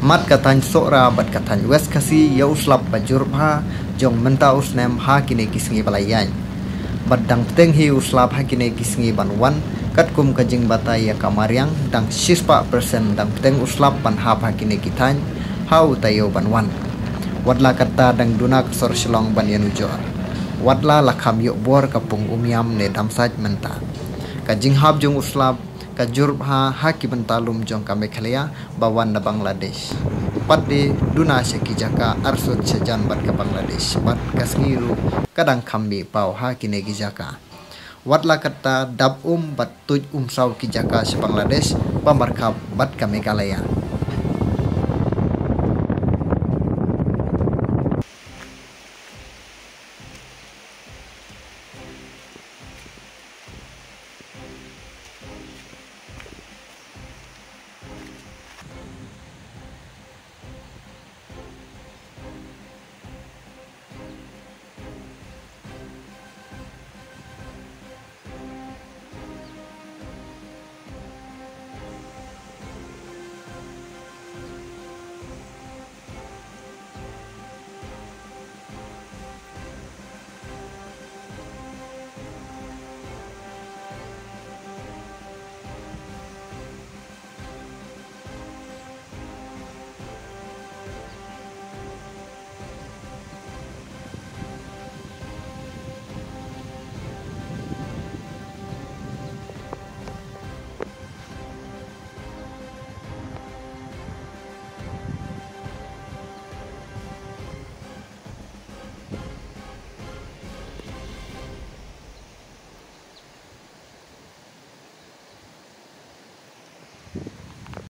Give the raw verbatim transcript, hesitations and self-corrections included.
Mad ka thaiñ Sohra bad ka thaiñ West Khasi ïa u slap ba jur bha jong mynta u snem ha kine ki sngi ba la ïaid. Bad dang bteng hi u slap ha kine ki sngi ban wan, katkum ka jingbatai ïa ka mariang, dang shispah percent dang bteng u slap ban hap ha kine ki thaiñ ha u taïew ban wan. Watla katta dang duna ka sor Shillong ban ïanujor. Watla la kham ïoh bor ka pung Umiam ne Damsait mynta. Ka jinghap jong u slap ka jur bha ha ki bynta lum jong ka Meghalaya ba wan na Bangladesh. Pat de duna sha ki jaka arsut shajan bad ka Bangladesh bad ka sngi ruh ka dang kham mih paw ha kine ki jaka. Watla katta dap um bad tuid um saw ki jaka sha Bangladesh ba markhap bad ka Meghalaya.